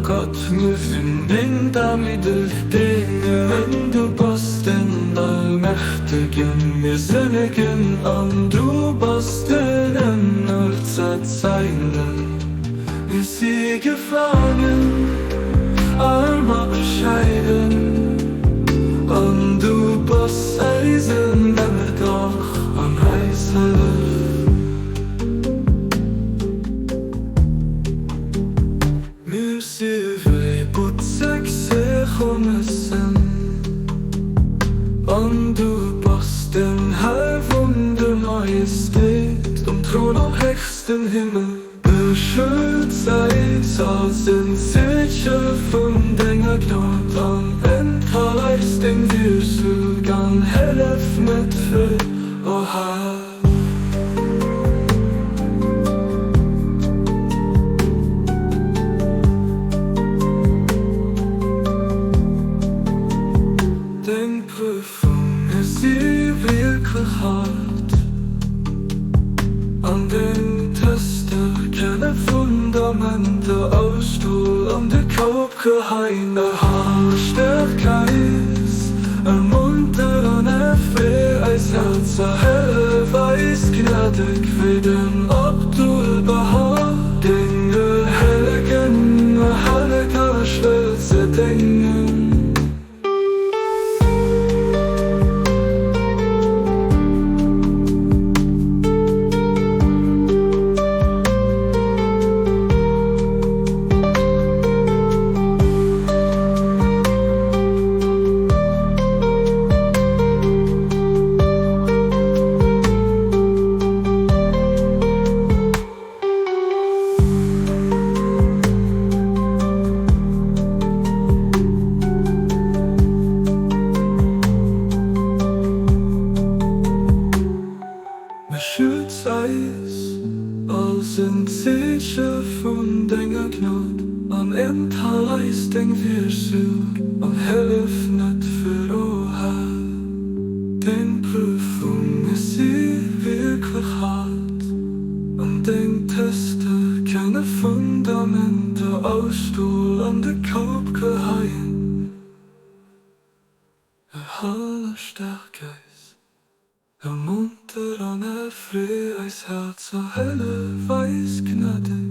Gott, mir sinn deng damideg Dénger, an du bass den Allmächtegen, mir sënnegen, an du bass den Ënnerzezeinen. Mir si gefaangen, arm a bescheiden, an du bass eisen Ënnerdach an eis Hëllef. Mir si wéi butzeg Seechomessen, an du bass den Här vun der Majestät um Thron am héchsten Himmel. Beschütz eis als en Zeeche vun denger Gnad an enthal eis deng Wierschug an hëllef net fir, o Här. Deng Prüfunge si wierklech haart an deng Tester kenne Fundamenter aus Stol an de Koup geheien. Erhal stäerk eis, ermunter an erfree eis Häerzer, hëllef eis gnädeg wéi den Abdu'l-Bahá, denge hellegen a helleger Schwell ze déngen. Beschütz eis als en Zeeche vun denger Gnad an enthal eis deng Wierschug an hëllef net fir, o Här. Deng Prüfunge si wierklech haart. An deng Tester kenne Fundamenter aus Stol an de Koup geheien. Erhale staark eis, ermunter an erfree eis Häerzer, hëllef eis gnädeg.